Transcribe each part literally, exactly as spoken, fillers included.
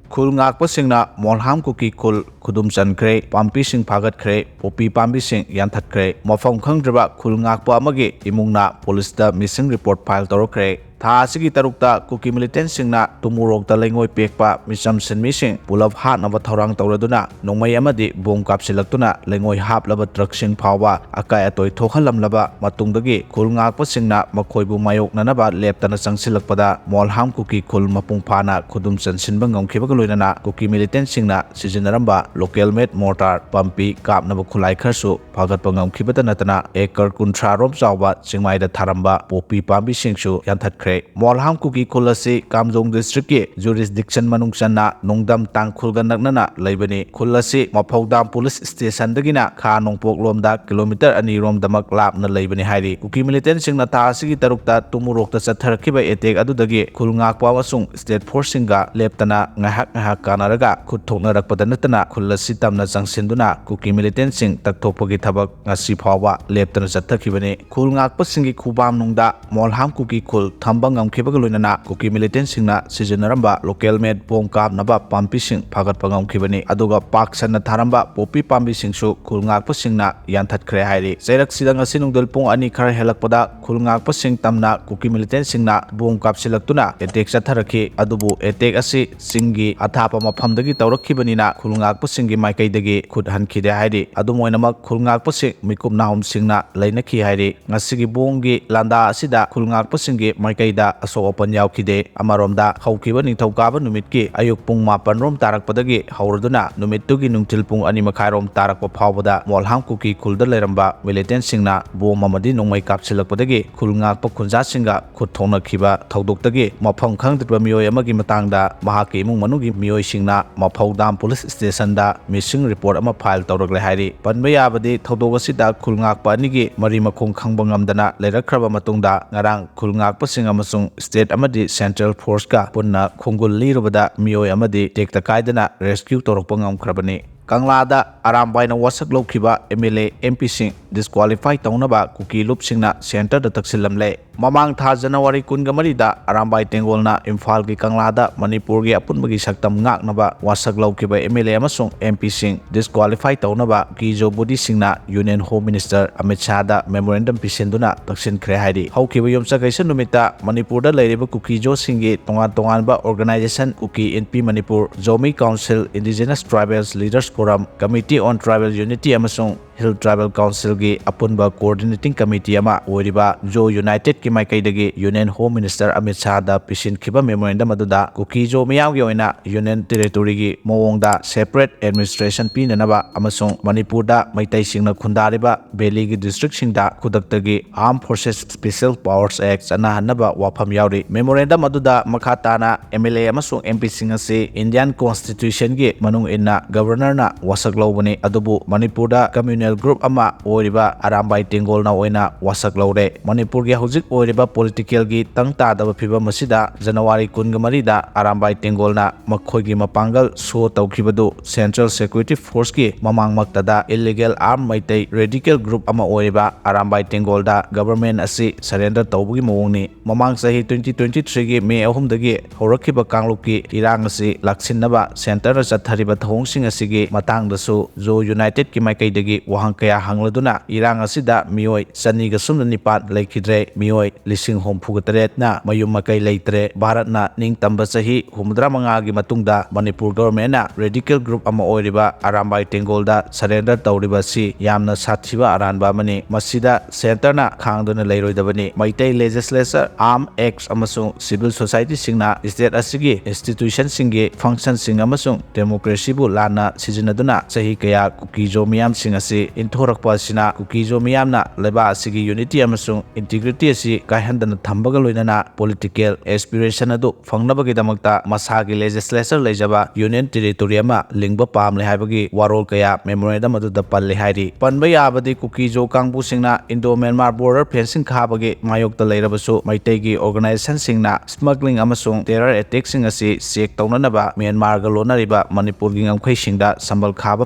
ꯈꯨꯜ ꯉꯥꯛꯄꯁꯤꯡꯅ ꯃꯣꯜꯍꯥꯝ ꯀꯨꯀꯤ ꯈꯨꯜ ꯈꯨꯗꯨꯝ ꯆꯟꯈ꯭ꯔꯦ, ꯄꯥꯝꯕꯤꯁꯤꯡ ꯐꯥꯒꯠꯈ꯭ꯔꯦ, ꯄꯣꯄꯤ ꯄꯥꯝꯕꯤꯁꯤꯡ ꯌꯥꯟꯊꯠꯈ꯭ꯔꯦ꯫ ꯃꯐꯝ ꯈꯪꯗ꯭ꯔꯕ ꯈꯨꯜ ꯉꯥꯛꯄ ꯑꯃꯒꯤ ꯏꯃꯨꯡꯅ ꯄꯨꯂꯤꯁꯇ missing report file ꯇꯧꯔꯛꯈ꯭ꯔꯦ꯫ ꯊꯥ ꯑꯁꯤꯒꯤ ꯇꯔꯨꯛꯇ ꯀꯨꯀꯤ ꯃꯤꯂꯤꯇꯦꯟꯁꯤꯡꯅ ꯇꯨꯃꯨꯔꯣꯛꯇ ꯂꯩꯉꯣꯏ ꯄꯦꯛꯄ, ꯃꯤꯆꯝ ꯁꯤꯟꯃꯤꯁꯤꯡ ꯄꯨꯂꯞ ꯍꯥꯠꯅꯕ ꯊꯧꯔꯥꯡ ꯇꯧꯔꯗꯨꯅ ꯅꯣꯡꯃꯩ ꯑꯃꯗꯤ ꯕꯣꯝ ꯀꯥꯞꯁꯤꯜꯂꯛꯇꯨꯅ ꯂꯩꯉꯣꯏ ꯍꯥꯞꯂꯕ ꯇ꯭ꯔꯛꯁꯤꯡ ꯐꯥꯎꯕ ꯑꯀꯥꯏ ꯑꯇꯣꯏ ꯊꯣꯛꯍꯜꯂꯝꯂꯕ ꯃꯇꯨꯡꯗꯒꯤ ꯈꯨꯜ ꯉꯥꯛꯄꯁꯤꯡꯅ ꯃꯈꯣꯏꯕꯨ ꯃꯥꯌꯣꯛꯅꯅꯕ ꯂꯦꯞꯇꯅ ꯆꯪꯁꯤꯜꯂꯛꯄꯗ ꯃꯣꯜꯍꯥꯝ ꯀꯨꯀꯤ ꯈꯨꯜ ꯃꯄꯨꯡ ꯐꯥꯅ ꯈꯨꯗꯨꯝ ꯆꯟꯁꯤꯟꯕ ꯉꯝꯈꯤꯕꯒ ꯂꯣꯏꯅꯅ ꯀꯨꯀꯤ ꯃꯤꯂꯤꯇꯦꯟꯁꯤꯡꯅ ꯁꯤꯖꯤꯟꯅꯔꯝꯕ local made mortar ꯄꯥꯝꯕꯤ ꯀꯥꯞꯅꯕ ꯈꯨꯠꯂꯥꯏ ꯈꯔꯁꯨ ꯐꯥꯒꯠꯄ ꯉꯝꯈꯤꯕꯇ ꯅꯠꯇꯅ acre ꯀꯨꯟꯊ꯭ꯔꯥ ꯔꯣꯝ ꯆꯥꯎꯕ ꯆꯤꯡꯃꯥꯏꯗ ꯊꯥꯔꯝꯕ ꯄꯣꯄꯤ ꯄꯥꯝꯕꯤꯁꯤꯡꯁꯨ ꯌꯥꯟꯊꯠꯈ꯭ꯔꯦ꯫ ꯃꯣꯜꯍꯥꯝ ꯀꯨꯀꯤ ꯈꯨꯜ ꯑꯁꯤ ꯀꯥꯝꯖꯣꯡ district ꯀꯤ jurisdiction ꯃꯅꯨꯡ ꯆꯟꯅ ꯅꯣꯡꯗꯝ ꯇꯥꯡꯈꯨꯜꯒ ꯅꯛꯅꯅ ꯂꯩꯕꯅꯤ꯫ ꯈꯨꯜ ꯑꯁꯤ ꯃꯐꯧꯗꯥꯝ police station ꯗꯒꯤꯅ ꯈꯥ ꯅꯣꯡꯄꯣꯛꯂꯣꯝꯗ kilometre ꯑꯅꯤ ꯔꯣꯝꯗꯃꯛ ꯂꯥꯞꯅ ꯂꯩꯕꯅꯤ ꯍꯥꯏꯔꯤ꯫ ꯀꯨꯀꯤ ꯃꯤꯂꯤꯇꯦꯟꯁꯤꯡꯅ ꯊꯥ ꯑꯁꯤꯒꯤ ꯇꯔꯨꯛꯇ ꯇꯨꯃꯨꯔꯣꯛꯇ ꯆꯠꯊꯔꯛꯈꯤꯕ attack ꯑꯗꯨꯗꯒꯤ ꯈꯨꯜ ꯉꯥꯛꯄ ꯑꯃꯁꯨꯡ state force ꯁꯤꯡꯒ ꯂꯦꯞꯇꯅ ꯉꯥꯏꯍꯥꯛ ꯉꯥꯏꯍꯥꯛ ꯀꯥꯟꯅꯔꯒ ꯈꯨꯠ ꯊꯣꯛꯅꯔꯛꯄꯗ ꯅꯠꯇꯅ ꯈꯨꯜ ꯑꯁꯤ ꯇꯝꯅ ꯆꯪꯁꯤꯟꯗꯨꯅ ꯀꯨꯀꯤ ꯃꯤꯂꯤꯇꯦꯟꯁꯤꯡ ꯇꯛꯊꯣꯛꯄꯒꯤ ꯊꯕꯛ ꯉꯁꯤ ꯐꯥꯎꯕ ꯂꯦꯞꯇꯅ ꯆꯠꯊꯈꯤꯕꯅꯤ꯫ ꯈꯨꯜ ꯉꯥꯛꯄꯁꯤꯡꯒꯤ ꯈꯨꯕꯥꯝꯅꯨꯡꯗ ꯃꯣꯜꯍꯥꯝ ꯀꯨꯀꯤ ꯈꯨꯜ ꯊꯝꯕ ꯉꯝꯈꯤꯕꯒ ꯂꯣꯏꯅꯅ ꯀꯨꯀꯤ ꯃꯤꯂꯤꯇꯦꯟꯁꯤꯡꯅ ꯁꯤꯖꯤꯟꯅꯔꯝꯕ local made ꯕꯣꯝ ꯀꯥꯞꯅꯕ ꯄꯥꯝꯕꯤꯁꯤꯡ ꯐꯥꯒꯠꯄ ꯉꯝꯈꯤꯕꯅꯤ꯫ ꯑꯗꯨꯒ ꯄꯥꯛ ꯁꯟꯅ ꯊꯥꯔꯝꯕ ꯄꯣꯄꯤ ꯄꯥꯝꯕꯤꯁꯤꯡꯁꯨ ꯈꯨꯜ ꯉꯥꯛꯄꯁꯤꯡꯅ ꯌꯥꯟꯊꯠꯈ꯭ꯔꯦ ꯍꯥꯏꯔꯤ꯫ ꯆꯩꯔꯛꯁꯤꯗ ꯉꯁꯤ ꯅꯨꯡꯊꯤꯜ ꯄꯨꯡ ꯑꯅꯤ ꯈꯔ ꯍꯦꯜꯂꯛꯄꯗ ꯈꯨꯜ ꯉꯥꯛꯄꯁꯤꯡ ꯇꯝꯅ ꯀꯨꯀꯤ ꯃꯤꯂꯤꯇꯦꯟꯁꯤꯡꯅ ꯕꯣꯝ ꯀꯥꯞꯁꯤꯜꯂꯛꯇꯨꯅ attack ꯆꯠꯊꯔꯛꯈꯤ꯫ ꯑꯗꯨꯕꯨ attack ꯑꯁꯤ ꯆꯤꯡꯒꯤ ꯑꯊꯥꯞꯄ ꯃꯐꯝꯗꯒꯤ ꯇꯧꯔꯛꯈꯤꯕꯅꯤꯅ ꯈꯨꯜ ꯉꯥꯛꯄꯁꯤꯡꯒꯤ ꯃꯥꯏꯀꯩꯗꯒꯤ ꯈꯨꯠ ꯍꯟꯈꯤꯗꯦ ꯍꯥꯏꯔꯤ꯫ ꯑꯗꯨꯝ ꯑꯣꯏꯅꯃꯛ ꯈꯨꯜ ꯉꯥꯛꯄꯁꯤꯡ ꯃꯤꯀꯨꯞ ꯅꯥꯍꯨꯝꯁꯤꯡꯅ ꯂꯩꯅꯈꯤ ꯍꯥꯏꯔꯤ꯫ ꯉꯁꯤꯒꯤ ꯕꯣꯝꯒꯤ ꯂꯥꯟꯗꯥ ꯑꯁꯤꯗ ꯈꯨꯜ ꯉꯥꯛꯄꯁꯤꯡꯒꯤ ꯃꯥꯏꯀꯩꯗ ꯑꯁꯣꯛ ꯑꯄꯟ ꯌꯥꯎꯈꯤꯗꯦ꯫ ꯑꯃꯔꯣꯝꯗ, ꯍꯧꯈꯤꯕ ꯅꯤꯡꯊꯧꯀꯥꯕ ꯅꯨꯃꯤꯠꯀꯤ ꯑꯌꯨꯛ ꯄꯨꯡ ꯃꯥꯄꯟ ꯔꯣꯝ ꯇꯥꯔꯛꯄꯗꯒꯤ ꯍꯧꯔꯗꯨꯅ ꯅꯨꯃꯤꯠꯇꯨꯒꯤ ꯅꯨꯡꯊꯤꯜ ꯄꯨꯡ ꯑꯅꯤ ꯃꯈꯥꯏ ꯔꯣꯝ ꯇꯥꯔꯛꯄ ꯐꯥꯎꯕꯗ ꯃꯣꯜꯍꯥꯝ ꯀꯨꯀꯤ ꯈꯨꯜꯗ ꯂꯩꯔꯝꯕ ꯃꯤꯂꯤꯇꯦꯟꯁꯤꯡꯅ ꯕꯣꯝ ꯑꯃꯗꯤ ꯅꯣꯡꯃꯩ ꯀꯥꯞꯁꯤꯜꯂꯛꯄꯗꯒꯤ ꯈꯨꯜ ꯉꯥꯛꯄ ꯈꯨꯟꯖꯥꯁꯤꯡꯒ ꯈꯨꯠ ꯊꯣꯛꯅꯈꯤꯕ ꯊꯧꯗꯣꯛꯇꯒꯤ ꯃꯐꯝ ꯈꯪꯗ꯭ꯔꯤꯕ ꯃꯤꯑꯣꯏ ꯑꯃꯒꯤ ꯃꯇꯥꯡꯗ ꯃꯍꯥꯛꯀꯤ ꯏꯃꯨꯡ ꯃꯅꯨꯡꯒꯤ ꯃꯤꯑꯣꯏꯁꯤꯡꯅ ꯃꯐꯧꯗꯥꯝ police station ꯗ missing report ꯑꯃ file ꯇꯧꯔꯛꯂꯦ ꯍꯥꯏꯔꯤ꯫ ꯄꯟꯕ ꯌꯥꯕꯗꯤ, ꯊꯧꯗꯣꯛ ꯑꯁꯤꯗ ꯈꯨꯜ ꯉꯥꯛꯄ ꯑꯅꯤꯒꯤ ꯃꯔꯤ ꯃꯈꯣꯡ ꯈꯪꯕ ꯉꯝꯗꯅ ꯂꯩꯔꯛꯈ꯭ꯔꯕ ꯃꯇꯨꯡꯗ, ꯉꯔꯥꯡ ꯈꯨꯜ ꯉꯥꯛꯄꯁꯤꯡ ꯑꯃꯁꯨꯡ state ꯑꯃꯗꯤ central force ꯀ ꯄꯨꯟꯅ ꯈꯣꯡꯒꯨꯜ ꯂꯤꯔꯨꯕꯗ ꯃꯤꯑꯣꯏ ꯑꯃꯗꯤ ꯇꯦꯛꯇ ꯀꯥꯏꯗꯅ rescue ꯇꯧꯔꯛꯄ ꯉꯝꯈ꯭ꯔꯕꯅꯤ꯫ ꯀꯪꯂꯥꯗ ꯑꯔꯥꯝꯕꯥꯏꯅ ꯋꯥꯁꯛ ꯂꯧꯈꯤꯕ M L A, M P ꯁꯤꯡ disqualify ꯇꯧꯅꯕ ꯀꯨꯀꯤ ꯂꯨꯞꯁꯤꯡꯅ centre ꯗ ꯇꯛꯁꯤꯜꯂꯝꯂꯦ꯫ ꯃꯃꯥꯡ ꯊꯥ January ꯀꯨꯟꯒ ꯃꯔꯤꯗ ꯑꯔꯥꯝꯕꯥꯏ ꯇꯦꯡꯒꯣꯜꯅ ꯏꯝꯐꯥꯜꯒꯤ ꯀꯪꯂꯥꯗ ꯃꯅꯤꯄꯨꯔꯒꯤ ꯑꯄꯨꯟꯕꯒꯤ ꯁꯛꯇꯝ ꯉꯥꯛꯅꯕ ꯋꯥꯁꯛ ꯂꯧꯈꯤꯕ M L A ꯑꯃꯁꯨꯡ M P ꯁꯤꯡ disqualify ꯇꯧꯅꯕ ꯀꯨꯀꯤ-ꯖꯣ body ꯁꯤꯡꯅ Union Home Minister Amit ꯁꯥꯍꯗ memorandum ꯄꯤꯁꯤꯟꯗꯨꯅ ꯇꯛꯁꯤꯟꯈ꯭ꯔꯦ ꯍꯥꯏꯔꯤ꯫ ꯍꯧꯈꯤꯕ ꯌꯨꯝꯁꯀꯩꯁ ꯅꯨꯃꯤꯠꯇ ꯃꯅꯤꯄꯨꯔꯗ ꯂꯩꯔꯤꯕ ꯀꯨꯀꯤ-ꯖꯣꯁꯤꯡꯒꯤ ꯇꯣꯉꯥꯟ ꯇꯣꯉꯥꯟꯕ organisation, Kuki Inpi Manipur, Zomi Council, Indigenous Tribals Leaders Forum, Committee on Tribal Unity ꯑꯃꯁꯨꯡ Hill Tribal Council ꯒꯤ ꯑꯄꯨꯟꯕ coordinating committee ꯑꯃ ꯑꯣꯏꯔꯤꯕ Zo United ꯀꯤ ꯃꯥꯏꯀꯩꯗꯒꯤ Union Home Minister Amit ꯁꯥꯍꯗ ꯄꯤꯁꯤꯟꯈꯤꯕ memorandum ꯑꯗꯨꯗ ꯀꯨꯀꯤ-ꯖꯣ ꯃꯤꯌꯥꯝꯒꯤ ꯑꯣꯏꯅ Union Territory ꯒꯤ ꯃꯑꯣꯡꯗ separate administration ꯄꯤꯅꯅꯕ ꯑꯃꯁꯨꯡ ꯃꯅꯤꯄꯨꯔꯗ ꯃꯩꯇꯩꯁꯤꯡꯅ ꯈꯨꯟꯗꯥꯔꯤꯕ valley ꯒꯤ district ꯁꯤꯡꯗ ꯈꯨꯗꯛꯇꯒꯤ Armed Forces Special Powers Act ꯆꯠꯅꯍꯟꯅꯕ ꯋꯥꯐꯝ ꯌꯥꯎꯔꯤ꯫ Memorandum ꯑꯗꯨꯗ ꯃꯈꯥ ꯇꯥꯅ M L A ꯑꯃꯁꯨꯡ M P ꯁꯤꯡ ꯑꯁꯤ Indian Constitution ꯒꯤ ꯃꯅꯨꯡ ꯏꯟꯅ Governor ꯅ ꯋꯥꯁꯛ ꯂꯧꯕꯅꯤ, ꯑꯗꯨꯕꯨ ꯃꯅꯤꯄꯨꯔꯗ communal group ꯑꯃ ꯑꯣꯏꯔꯤꯕ ꯑꯔꯥꯝꯕꯥꯏ ꯇꯦꯡꯒꯣꯜꯅ ꯑꯣꯏꯅ ꯋꯥꯁꯛ ꯂꯧꯔꯦ꯫ ꯃꯅꯤꯄꯨꯔꯒꯤ ꯍꯧꯖꯤꯛ ꯑꯣꯏꯔꯤꯕ political ꯒꯤ ꯇꯪ ꯇꯥꯗꯕ ꯐꯤꯕꯝ ꯑꯁꯤꯗ January ꯀꯨꯟꯒ ꯃꯔꯤꯗ ꯑꯔꯥꯝꯕꯥꯏ ꯇꯦꯡꯒꯣꯜꯅ ꯃꯈꯣꯏꯒꯤ ꯃꯄꯥꯡꯒꯜ show ꯇꯧꯈꯤꯕꯗꯨ Central Security Force ꯀꯤ ꯃꯃꯥꯡꯃꯛꯇꯗ illegal armed Meitei radical group ꯑꯃ ꯑꯣꯏꯔꯤꯕ ꯑꯔꯥꯝꯕꯥꯏ ꯇꯦꯡꯒꯣꯜꯗ government ꯑꯁꯤ surrender ꯇꯧꯕꯒꯤ ꯃꯑꯣꯡꯅꯤ꯫ ꯃꯃꯥꯡ ꯆꯍꯤ twenty twenty-three ꯒꯤ May ꯑꯍꯨꯝꯗꯒꯤ ꯍꯧꯔꯛꯈꯤꯕ ꯀꯥꯡꯂꯨꯞꯀꯤ ꯏꯔꯥꯡ ꯑꯁꯤ ꯂꯥꯛꯁꯤꯟꯅꯕ centre ꯅ ꯆꯠꯊꯔꯤꯕ ꯊꯧꯑꯣꯡꯁꯤꯡ ꯑꯁꯤꯒꯤ ꯃꯇꯥꯡꯗꯁꯨ Zo United ꯀꯤ ꯃꯥꯏꯀꯩꯗꯒꯤ ꯋꯥꯍꯪ ꯀꯌꯥ ꯍꯪꯂꯗꯨꯅ ꯏꯔꯥꯡ ꯑꯁꯤꯗ ꯃꯤꯑꯣꯏ ꯆꯅꯤꯒ ꯁꯨꯞꯅ ꯅꯤꯄꯥꯟ ꯂꯩꯈꯤꯗ꯭ꯔꯦ, ꯃꯤꯑꯣꯏ ꯂꯤꯁꯤꯡ ꯍꯨꯝꯐꯨꯒ ꯇꯔꯦꯠꯅ ꯃꯌꯨꯝ ꯃꯀꯩ ꯂꯩꯇ꯭ꯔꯦ꯫ ꯚꯥꯔꯠꯅ ꯅꯤꯡꯇꯝꯕ ꯆꯍꯤ ꯍꯨꯝꯐꯨꯇꯔꯥ ꯃꯉꯥꯒꯤ ꯃꯇꯨꯡꯗ ꯃꯅꯤꯄꯨꯔ government ꯅ radical group ꯑꯃ ꯑꯣꯏꯔꯤꯕ ꯑꯔꯥꯝꯕꯥꯏ ꯇꯦꯡꯒꯣꯜꯗ surrender ꯇꯧꯔꯤꯕ ꯑꯁꯤ ꯌꯥꯝꯅ ꯁꯥꯊꯤꯕ ꯑꯔꯥꯟꯕ ꯑꯃꯅꯤ꯫ ꯃꯁꯤꯗ centre ꯅ ꯈꯥꯡꯗꯨꯅ ꯂꯩꯔꯣꯏꯗꯕꯅꯤ꯫ ꯃꯩꯇꯩ legislature, armed act ꯑꯃꯁꯨꯡ civil society ꯁꯤꯡꯅ state ꯑꯁꯤꯒꯤ institution ꯁꯤꯡꯒꯤ function ꯁꯤꯡ ꯑꯃꯁꯨꯡ democracy ꯕꯨ ꯂꯥꯟꯅ ꯁꯤꯖꯤꯟꯅꯗꯨꯅ ꯆꯍꯤ ꯀꯌꯥ ꯀꯨꯀꯤ-ꯖꯣ ꯃꯤꯌꯥꯝꯁꯤꯡ ꯑꯁꯤ ꯏꯟꯊꯣꯔꯛꯄ ꯑꯁꯤꯅ ꯀꯨꯀꯤꯖꯣ ꯃꯤꯌꯥꯝꯅ ꯂꯩꯕꯥꯛ ꯑꯁꯤꯒꯤ unity ꯑꯃꯁꯨꯡ integrity ꯑꯁꯤ ꯀꯥꯏꯍꯟꯗꯅ ꯊꯝꯕꯒ ꯂꯣꯏꯅꯅ political aspiration ꯑꯗꯨ ꯐꯪꯅꯕꯒꯤꯗꯃꯛꯇ ꯃꯁꯥꯒꯤ legislature ꯂꯩꯖꯕ union territory ꯑꯃ ꯂꯤꯡꯕ ꯄꯥꯝꯂꯦ ꯍꯥꯏꯕꯒꯤ ꯋꯥꯔꯣꯜ ꯀꯌꯥ memorandum ꯑꯗꯨꯗ ꯄꯜꯂꯤ ꯍꯥꯏꯔꯤ꯫ ꯄꯟꯕ ꯌꯥꯕꯗꯤ ꯀꯨꯀꯤꯖꯣ ꯀꯥꯡꯕꯨꯁꯤꯡꯅ Indo Myanmar border fencing ꯈꯥꯕꯒꯤ ꯃꯥꯌꯣꯛꯇ ꯂꯩꯔꯕꯁꯨ ꯃꯩꯇꯩꯒꯤ organizationꯁꯤꯡꯅ smuggling ꯑꯃꯁꯨꯡ terror attackꯁꯤꯡ ꯑꯁꯤ check ꯇꯧꯅꯅꯕ ꯃ꯭ꯌꯥꯟꯃꯥꯔꯒ ꯂꯣꯟꯅꯔꯤꯕ ꯃꯅꯤꯄꯨꯔꯒꯤ ꯉꯝꯈꯩꯁꯤꯡꯗ ꯁꯝꯕꯜ ꯈꯥꯕ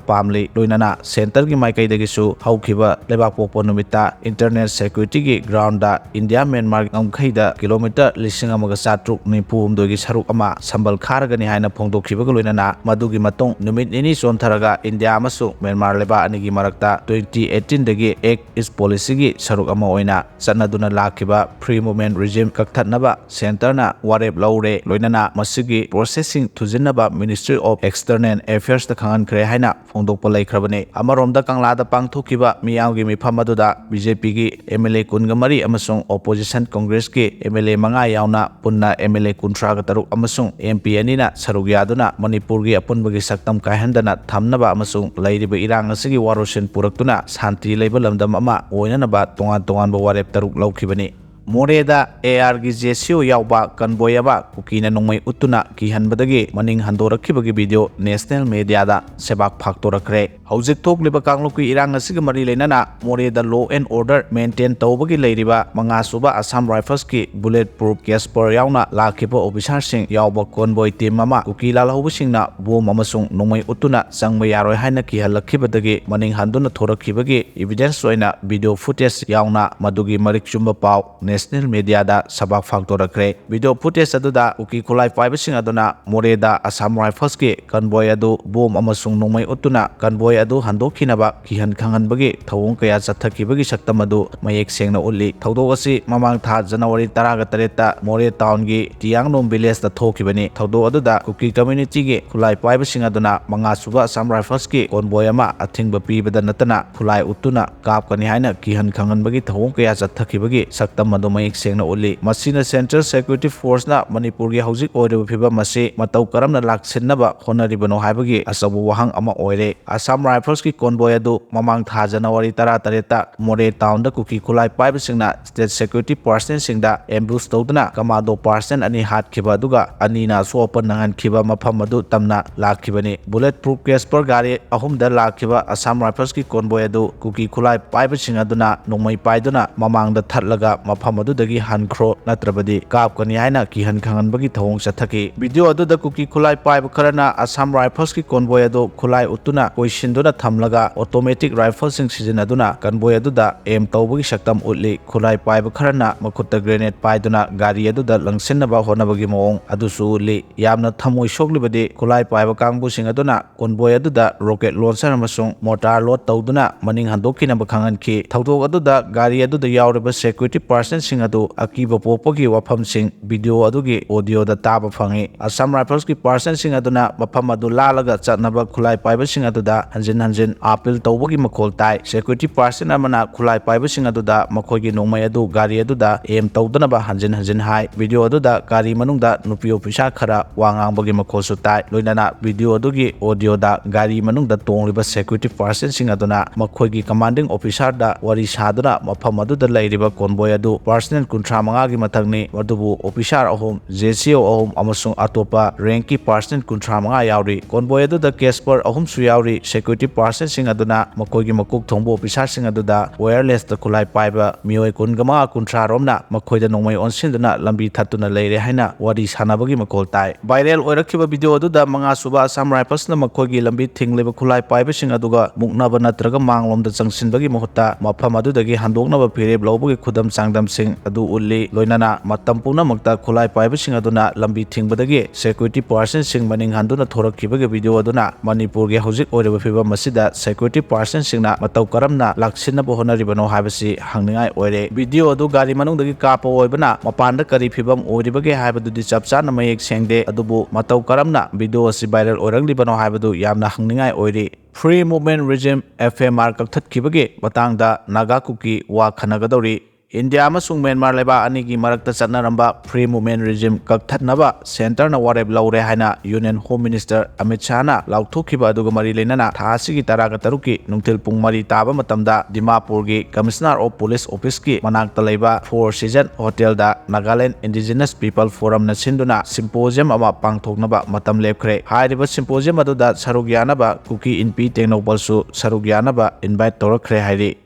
ꯄꯥꯝꯂꯤ꯫ ꯂꯣꯏꯅꯅ centreꯒꯤ ꯃꯥꯏꯀꯩꯗꯒꯤꯁꯨ ꯍꯧꯈꯤꯕ ꯂꯩꯕꯥꯛꯄꯣꯛꯄ ꯅꯨꯃꯤꯠꯇ internal securityꯒꯤ groundꯗ ꯏꯟꯗꯤꯌꯥ ꯃ꯭ꯌꯥꯟꯃꯥꯔ ꯉꯝꯈꯩꯗ kilometre ꯂꯤꯁꯤꯡ ꯑꯃꯒ ꯆꯥꯇ꯭ꯔꯨꯛ ꯅꯤꯐꯨ ꯍꯨꯝꯗꯣꯏꯒꯤ ꯁꯔꯨꯛ ꯑꯃ ꯁꯝꯕꯜ ꯈꯥꯔꯒꯅꯤ ꯍꯥꯏꯅ ꯐꯣꯡꯗꯣꯛꯈꯤꯕꯒ ꯂꯣꯏꯅꯅ ꯃꯗꯨꯒꯤ ꯃꯇꯨꯡ ꯅꯨꯃꯤꯠ ꯅꯤꯅꯤ ꯆꯣꯟꯊꯔꯒ ꯏꯟꯗꯤꯌꯥ ꯑꯃꯁꯨꯡ ꯃ꯭ꯌꯥꯟꯃꯥꯔ ꯂꯩꯕꯥꯛ ꯑꯅꯤꯒꯤ ꯃꯔꯛꯇ twenty eighteenꯗꯒꯤ Act East policyꯒꯤ ꯁꯔꯨꯛ ꯑꯃ ꯑꯣꯏꯅ ꯆꯠꯅꯗꯨꯅ ꯂꯥꯛꯈꯤꯕ free movement regime ꯀꯛꯊꯠꯅꯕ centreꯅ ꯋꯥꯔꯦꯞ ꯂꯧꯔꯦ꯫ ꯂꯣꯏꯅꯅ ꯃꯁꯤꯒꯤ processꯁꯤꯡ ꯊꯨꯖꯤꯟꯅꯕ Ministry of External Affairsꯇ ꯈꯪꯍꯟꯈ꯭ꯔꯦ ꯍꯥꯏꯅ ꯐꯣꯡꯗꯣꯛꯄ ꯂꯩꯈ꯭ꯔꯕꯅꯤ꯫ ꯑꯃꯔꯣꯝꯗ ꯀꯪꯂꯥꯗ ꯄꯥꯡꯊꯣꯛꯈꯤꯕ ꯃꯤꯌꯥꯝꯒꯤ ꯃꯤꯐꯝ ꯑꯗꯨꯗ BJPꯒꯤ MLA ꯀꯨꯟꯒ ꯃꯔꯤ ꯑꯃꯁꯨꯡ opposition Congressꯀꯤ MLA ꯃꯉꯥ ꯌꯥꯎꯅ ꯄꯨꯟꯅ MLA ꯀꯨꯟꯊ꯭ꯔꯥꯒ ꯇꯔꯨꯛ ꯑꯃꯁꯨꯡ MP ꯑꯅꯤꯅ ꯁꯔꯨꯛ ꯌꯥꯗꯨꯅ ꯃꯅꯤꯄꯨꯔꯒꯤ ꯑꯄꯨꯟꯕꯒꯤ ꯁꯛꯇꯝ ꯀꯥꯏꯍꯟꯗꯅ ꯊꯝꯅꯕ ꯑꯃꯁꯨꯡ ꯂꯩꯔꯤꯕ ꯏꯔꯥꯡ ꯑꯁꯤꯒꯤ ꯋꯥꯔꯣꯏꯁꯤꯟ ꯄꯨꯔꯛꯇꯨꯅ ꯁꯥꯟꯇꯤ ꯂꯩꯕ ꯂꯝꯗꯝ ꯑꯃ ꯑꯣꯏꯅꯅꯕ ꯇꯣꯉꯥꯟ ꯇꯣꯉꯥꯟꯕ ꯋꯥꯔꯦꯞ ꯇꯔꯨꯛ ꯂꯧꯈꯤꯕꯅꯤ꯫ ꯃꯣꯔꯦꯗ ARꯒꯤ JCO ꯌꯥꯎꯕ convoy ꯑꯃ ꯀꯨꯀꯤꯅ ꯅꯣꯡꯃꯩ ꯎꯠꯇꯨꯅ ꯀꯤꯍꯟꯕꯗꯒꯤ ꯃꯅꯤꯡ ꯍꯟꯗꯣꯔꯛꯈꯤꯕꯒꯤ video national mediaꯗ ꯁꯦꯕꯥꯛ ꯐꯥꯛꯇꯣꯔꯛꯈ꯭ꯔꯦ꯫ ꯍꯧꯖꯤꯛ ꯊꯣꯛꯂꯤꯕ ꯀꯥꯡꯂꯨꯞꯀꯤ ꯏꯔꯥꯡ ꯑꯁꯤꯒ ꯃꯔꯤ ꯂꯩꯅꯅ ꯃꯣꯔꯦꯗ law and order maintain ꯇꯧꯕꯒꯤ ꯂꯩꯔꯤꯕ ꯃꯉꯥ ꯁꯨꯕ Assam Riflesꯀꯤ bullet proof Casper ꯌꯥꯎꯅ ꯂꯥꯛꯈꯤꯕ officerꯁꯤꯡ ꯌꯥꯎꯕ convoy team ꯑꯃ ꯀꯨꯀꯤ ꯂꯥꯜꯍꯧꯕꯁꯤꯡꯅ bomb ꯑꯃꯁꯨꯡ ꯅꯣꯡꯃꯩ ꯎꯠꯇꯨꯅ ꯆꯪꯕ ꯌꯥꯔꯣꯏ ꯍꯥꯏꯅ ꯀꯤꯍꯜꯂꯛꯈꯤꯕꯗꯒꯤ ꯃꯅꯤꯡ ꯍꯟꯗꯨꯅ ꯊꯣꯔꯛꯈꯤꯕꯒꯤ evidence ꯑꯣꯏꯅ video footage ꯌꯥꯎꯅ ꯃꯗꯨꯒꯤ ꯃꯔꯤꯛ ꯆꯨꯝꯕ ꯄꯥꯎ national mediaꯗ ꯁꯕꯥꯛ ꯐꯥꯛꯇꯣꯔꯛꯈ꯭ꯔꯦ꯫ Video footage ꯑꯗꯨꯗ ꯀꯨꯀꯤ ꯈꯨꯠꯂꯥꯏ ꯄꯥꯏꯕꯁꯤꯡ ꯑꯗꯨꯅ ꯃꯣꯔꯦꯗ Assam Riflesꯀꯤ convoy ꯑꯗꯨ bomb ꯑꯃꯁꯨꯡ ꯅꯣꯡꯃꯩ ꯎꯠꯇꯨꯅ convoy ꯑꯗꯨ ꯍꯟꯗꯣꯛꯈꯤꯅꯕ ꯀꯤꯍꯟ ꯈꯪꯍꯟꯕꯒꯤ ꯊꯧꯑꯣꯡ ꯀꯌꯥ ꯆꯠꯊꯈꯤꯕꯒꯤ ꯁꯛꯇꯝ ꯑꯗꯨ ꯃꯌꯦꯛ ꯁꯦꯡꯅ ꯎꯠꯂꯤ꯫ ꯊꯧꯗꯣꯛ ꯑꯁꯤ ꯃꯃꯥꯡ ꯊꯥ January ꯇꯔꯥꯒ ꯇꯔꯦꯠꯇ ꯃꯣꯔꯦ townꯒꯤ ꯇꯤꯌꯥꯡꯂꯣꯝ villageꯇ ꯊꯣꯛꯈꯤꯕꯅꯤ꯫ ꯊꯧꯗꯣꯛ ꯑꯗꯨꯗ ꯀꯨꯀꯤ communityꯒꯤ ꯈꯨꯠꯂꯥꯏ ꯄꯥꯏꯕꯁꯤꯡ ꯑꯗꯨꯅ ꯃꯉꯥ ꯁꯨꯕ Assam Riflesꯀꯤ convoy ꯑꯃ ꯑꯊꯤꯡꯕ ꯄꯤꯕꯗ ꯅꯠꯇꯅ ꯈꯨꯠꯂꯥꯏ ꯎꯠꯇꯨꯅ ꯀꯥꯞꯀꯅꯤ ꯍꯥꯏꯅ ꯀꯤꯍꯟ ꯈꯪꯍꯟꯕꯒꯤ ꯊꯧꯑꯣꯡ ꯀꯌꯥ ꯆꯠꯊꯈꯤꯕꯒꯤ ꯁꯛꯇꯝ ꯑꯗꯨ ꯑꯗꯨ ꯃꯌꯦꯛ ꯁꯦꯡꯅ ꯎꯠꯂꯤ꯫ ꯃꯁꯤꯅ Central Security Forceꯅ ꯃꯅꯤꯄꯨꯔꯒꯤ ꯍꯧꯖꯤꯛ ꯑꯣꯏꯔꯤꯕ ꯐꯤꯕꯝ ꯑꯁꯤ ꯃꯇꯧ ꯀꯔꯝꯅ ꯂꯥꯛꯁꯤꯟꯅꯕ ꯍꯣꯠꯅꯔꯤꯕꯅꯣ ꯍꯥꯏꯕꯒꯤ ꯑꯆꯧꯕ ꯋꯥꯍꯪ ꯑꯃ ꯑꯣꯏꯔꯦ꯫ Assam Riflesꯀꯤ convoy ꯑꯗꯨ ꯃꯃꯥꯡ ꯊꯥ January ꯇꯔꯥꯇꯔꯦꯠꯇ ꯃꯣꯔꯦ townꯗ ꯀꯨꯀꯤ ꯈꯨꯠꯂꯥꯏ ꯄꯥꯏꯕꯁꯤꯡꯅ state security personnelꯁꯤꯡꯗ ambush ꯇꯧꯗꯨꯅ commando personnel ꯑꯅꯤ ꯍꯥꯠꯈꯤꯕ ꯑꯗꯨꯒ ꯑꯅꯤꯅ ꯑꯁꯣꯛ ꯑꯄꯟ ꯅꯪꯍꯟꯈꯤꯕ ꯃꯐꯝ ꯑꯗꯨ ꯇꯝꯅ ꯂꯥꯛꯈꯤꯕꯅꯤ꯫ Bullet proof Casper ꯒꯥꯔꯤ ꯑꯍꯨꯝꯗ ꯂꯥꯛꯈꯤꯕ Assam Riflesꯀꯤ convoy ꯑꯗꯨ ꯀꯨꯀꯤ ꯈꯨꯠꯂꯥꯏ ꯄꯥꯏꯕꯁꯤꯡ ꯑꯗꯨꯅ ꯅꯣꯡꯃꯩ ꯄꯥꯏꯗꯨꯅ ꯃꯃꯥꯡꯗ ꯊꯠꯂꯒ ꯃꯐꯝ ꯑꯗꯨꯗꯒꯤ ꯍꯟꯈ꯭ꯔꯣ ꯅꯠꯇ꯭ꯔꯕꯗꯤ ꯀꯥꯞꯀꯅꯤ ꯍꯥꯏꯅ ꯀꯤꯍꯟ ꯈꯪꯍꯟꯕꯒꯤ ꯊꯧꯑꯣꯡ ꯆꯠꯊꯈꯤ꯫ Video ꯑꯗꯨꯗ ꯀꯨꯀꯤ ꯈꯨꯠꯂꯥꯏ ꯄꯥꯏꯕ ꯈꯔꯅ Assam Riflesꯀꯤ convoy ꯑꯗꯨ ꯈꯨꯠꯂꯥꯏ ꯎꯠꯇꯨꯅ ꯀꯣꯏꯁꯤꯟꯗꯨꯅ ꯊꯝꯂꯒ automatic rifleꯁꯤꯡ ꯁꯤꯖꯤꯟꯅꯗꯨꯅ convoy ꯑꯗꯨꯗ aim ꯇꯧꯕꯒꯤ ꯁꯛꯇꯝ ꯎꯠꯂꯤ꯫ ꯈꯨꯠꯂꯥꯏ ꯄꯥꯏꯕ ꯈꯔꯅ ꯃꯈꯨꯠꯇ grenade ꯄꯥꯏꯗꯨꯅ ꯒꯥꯔꯤ ꯑꯗꯨꯗ ꯂꯪꯁꯤꯟꯅꯕ ꯍꯣꯠꯅꯕꯒꯤ ꯃꯑꯣꯡ ꯑꯗꯨꯁꯨ ꯎꯠꯂꯤ꯫ ꯌꯥꯝꯅ ꯊꯃꯣꯏ ꯁꯣꯛꯂꯤꯕꯗꯤ ꯈꯨꯠꯂꯥꯏ ꯄꯥꯏꯕ ꯀꯥꯡꯕꯨꯁꯤꯡ ꯑꯗꯨꯅ convoy ꯑꯗꯨꯗ rocket launcher ꯑꯃꯁꯨꯡ mortar load ꯇꯧꯗꯨꯅ ꯃꯅꯤꯡ ꯍꯟꯗꯣꯛꯈꯤꯅꯕ ꯈꯪꯍꯟꯈꯤ꯫ ꯊꯧꯗꯣꯛ ꯑꯗꯨꯗ ꯒꯥꯔꯤ ꯑꯗꯨꯗ ꯌꯥꯎꯔꯤꯕ security personnelꯁꯤꯡ ꯑꯗꯨ ꯑꯀꯤꯕ ꯄꯣꯛꯄꯒꯤ ꯋꯥꯐꯝꯁꯤꯡ video ꯑꯗꯨꯒꯤ audioꯗ ꯇꯥꯕ ꯐꯪꯏ꯫ Assam Riflesꯀꯤ personnelꯁꯤꯡ ꯑꯗꯨꯅ ꯃꯐꯝ ꯑꯗꯨ ꯂꯥꯜꯂꯒ ꯆꯠꯅꯕ ꯈꯨꯠꯂꯥꯏ ꯄꯥꯏꯕꯁꯤꯡ ꯑꯗꯨꯗ ꯍꯟꯖꯤꯟ ꯍꯟꯖꯤꯟ appeal ꯇꯧꯕꯒꯤ ꯃꯈꯣꯜ ꯇꯥꯏ꯫ Security personnel ꯑꯃꯅ ꯈꯨꯠꯂꯥꯏ ꯄꯥꯏꯕꯁꯤꯡ ꯑꯗꯨꯗ ꯃꯈꯣꯏꯒꯤ ꯅꯣꯡꯃꯩ ꯑꯗꯨ ꯒꯥꯔꯤ ꯑꯗꯨꯗ aim ꯇꯧꯗꯅꯕ ꯍꯟꯖꯤꯟ ꯍꯟꯖꯤꯟ ꯍꯥꯏ꯫ Video ꯑꯗꯨꯗ ꯒꯥꯔꯤ ꯃꯅꯨꯡꯗ ꯅꯨꯄꯤ officer ꯈꯔ ꯋꯥ ꯉꯥꯡꯕꯒꯤ ꯃꯈꯣꯜꯁꯨ ꯇꯥꯏ꯫ ꯂꯣꯏꯅꯅ video ꯑꯗꯨꯒꯤ audioꯗ ꯒꯥꯔꯤ ꯃꯅꯨꯡꯗ ꯇꯣꯡꯂꯤꯕ security personnelꯁꯤꯡ ꯑꯗꯨꯅ ꯃꯈꯣꯏꯒꯤ commanding officerꯗ ꯋꯥꯔꯤ ꯁꯥꯗꯨꯅ ꯃꯐꯝ ꯑꯗꯨꯗ ꯂꯩꯔꯤꯕ convoy ꯑꯗꯨ personnel ꯀꯨꯟꯊ꯭ꯔꯥ ꯃꯉꯥꯒꯤ ꯃꯊꯛꯅꯤ, ꯑꯗꯨꯕꯨ officer ꯑꯍꯨꯝ, JCO ꯑꯍꯨꯝ ꯑꯃꯁꯨꯡ ꯑꯇꯣꯞꯄ rankꯀꯤ personnel ꯀꯨꯟꯊ꯭ꯔꯥ ꯃꯉꯥ ꯌꯥꯎꯔꯤ꯫ Convoy ꯑꯗꯨꯗ Casper ꯑꯍꯨꯝꯁꯨ ꯌꯥꯎꯔꯤ꯫ Security personnelꯁꯤꯡ ꯑꯗꯨꯅ ꯃꯈꯣꯏꯒꯤ ꯃꯀꯣꯛ ꯊꯣꯡꯕ officerꯁꯤꯡ ꯑꯗꯨꯗ wirelessꯇ ꯈꯨꯠꯂꯥꯏ ꯄꯥꯏꯕ ꯃꯤꯑꯣꯏ ꯀꯨꯟꯃꯉꯥ ꯀꯨꯟꯊ꯭ꯔꯥ ꯔꯣꯝꯅ ꯃꯈꯣꯏꯗ ꯅꯣꯡꯃꯩ ꯑꯣꯟꯁꯤꯟꯗꯨꯅ ꯂꯝꯕꯤ ꯊꯠꯇꯨꯅ ꯂꯩꯔꯦ ꯍꯥꯏꯅ ꯋꯥꯔꯤ ꯁꯥꯟꯅꯕꯒꯤ ꯃꯈꯣꯜ ꯇꯥꯏ꯫ Viral ꯑꯣꯏꯔꯛꯈꯤꯕ video ꯑꯗꯨꯗ ꯃꯉꯥꯁꯨꯕ Assam Riflesꯅ ꯃꯈꯣꯏꯒꯤ ꯂꯝꯕꯤ ꯊꯤꯡꯂꯤꯕ ꯈꯨꯠꯂꯥꯏ ꯄꯥꯏꯕꯁꯤꯡ ꯑꯗꯨꯒ ꯃꯨꯛꯅꯕ ꯅꯠꯇ꯭ꯔꯒ ꯃꯥꯡꯂꯣꯝꯗ ꯆꯪꯁꯤꯟꯕꯒꯤ ꯃꯍꯨꯠꯇ ꯃꯐꯝ ꯑꯗꯨꯗꯒꯤ ꯍꯟꯗꯣꯛꯅꯕ ꯐꯤꯔꯦꯞ ꯂꯧꯕꯒꯤ ꯈꯨꯗꯝ ꯆꯥꯡꯗꯝꯁꯤꯡ ꯑꯗꯨ ꯎꯠꯂꯤ꯫ ꯂꯣꯏꯅꯅ ꯃꯇꯝ ꯄꯨꯝꯅꯃꯛꯇ ꯈꯨꯠꯂꯥꯏ ꯄꯥꯏꯕꯁꯤꯡ ꯑꯗꯨꯅ ꯂꯝꯕꯤ ꯊꯤꯡꯕꯗꯒꯤ security personnelꯁꯤꯡ ꯃꯅꯤꯡ ꯍꯟꯗꯨꯅ ꯊꯣꯔꯛꯈꯤꯕꯒꯤ video ꯑꯗꯨꯅ ꯃꯅꯤꯄꯨꯔꯒꯤ ꯍꯧꯖꯤꯛ ꯑꯣꯏꯔꯤꯕ ꯐꯤꯕꯝ ꯑꯁꯤꯗ security personnelꯁꯤꯡꯅ ꯃꯇꯧ ꯀꯔꯝꯅ ꯂꯥꯛꯁꯤꯟꯅꯕ ꯍꯣꯠꯅꯔꯤꯕꯅꯣ ꯍꯥꯏꯕꯁꯤ ꯍꯪꯅꯤꯡꯉꯥꯏ ꯑꯣꯏꯔꯦ꯫ Video ꯑꯗꯨ ꯒꯥꯔꯤ ꯃꯅꯨꯡꯗꯒꯤ ꯀꯥꯞꯄ ꯑꯣꯏꯕꯅ ꯃꯄꯥꯟꯗ ꯀꯔꯤ ꯐꯤꯕꯝ ꯑꯣꯏꯔꯤꯕꯒꯦ ꯍꯥꯏꯕꯗꯨꯗꯤ ꯆꯞ ꯆꯥꯅ ꯃꯌꯦꯛ ꯁꯦꯡꯗꯦ, ꯑꯗꯨꯕꯨ ꯃꯇꯧ ꯀꯔꯝꯅ video ꯑꯁꯤ viral ꯑꯣꯏꯔꯛꯂꯤꯕꯅꯣ ꯍꯥꯏꯕꯗꯨ ꯌꯥꯝꯅ ꯍꯪꯅꯤꯡꯉꯥꯏ ꯑꯣꯏꯔꯤ꯫ Free Movement Regime, FMR, ꯀꯛꯊꯠꯈꯤꯕꯒꯤ ꯃꯇꯥꯡꯗ ꯅꯥꯒꯥ ꯀꯨꯀꯤ ꯋꯥ ꯈꯟꯅꯒꯗꯧꯔꯤ꯫ ꯏꯟꯗꯤꯌꯥ ꯑꯃꯁꯨꯡ ꯃ꯭ꯌꯥꯟꯃꯥꯔ ꯂꯩꯕꯥꯛ ꯑꯅꯤꯒꯤ ꯃꯔꯛꯇ ꯆꯠꯅꯔꯝꯕ Free Movement Regime ꯀꯛꯊꯠꯅꯕ ꯁꯦꯟꯇꯔꯅ ꯋꯥꯔꯦꯞ ꯂꯧꯔꯦ ꯍꯥꯏꯅ ꯌꯨꯅꯤꯌꯟ ꯍꯣꯝ ꯃꯤꯅꯤꯁꯇꯔ ꯑꯃꯤꯠ ꯁꯥꯍꯅ ꯂꯥꯎꯊꯣꯛꯈꯤꯕ ꯑꯗꯨꯒ ꯃꯔꯤ ꯂꯩꯅꯅ ꯊꯥ ꯑꯁꯤꯒꯤ ꯇꯔꯥꯒ ꯇꯔꯨꯛꯀꯤ ꯅꯨꯡꯊꯤꯜ ꯄꯨꯡ ꯃꯔꯤ ꯇꯥꯕ ꯃꯇꯝꯗ ꯗꯤꯃꯥꯄꯨꯔꯒꯤ Commissioner of Police Officeꯀꯤ ꯃꯅꯥꯛꯇ ꯂꯩꯕ Four Season Hotelꯗ Nagaland Indigenous People Forumꯅ ꯁꯤꯟꯗꯨꯅ symposium ꯑꯃ ꯄꯥꯡꯊꯣꯛꯅꯕ ꯃꯇꯝ ꯂꯦꯞꯈ꯭ꯔꯦ꯫ ꯍꯥꯏꯔꯤꯕ symposium ꯑꯗꯨꯗ ꯁꯔꯨꯛ ꯌꯥꯅꯕ ꯀꯨꯀꯤ ꯏꯟꯄꯤ ꯇꯦꯡꯅꯧꯄꯜꯁꯨ ꯁꯔꯨꯛ ꯌꯥꯅꯕ invite ꯇꯧꯔꯛꯈ꯭ꯔꯦ ꯍꯥꯏꯔꯤ꯫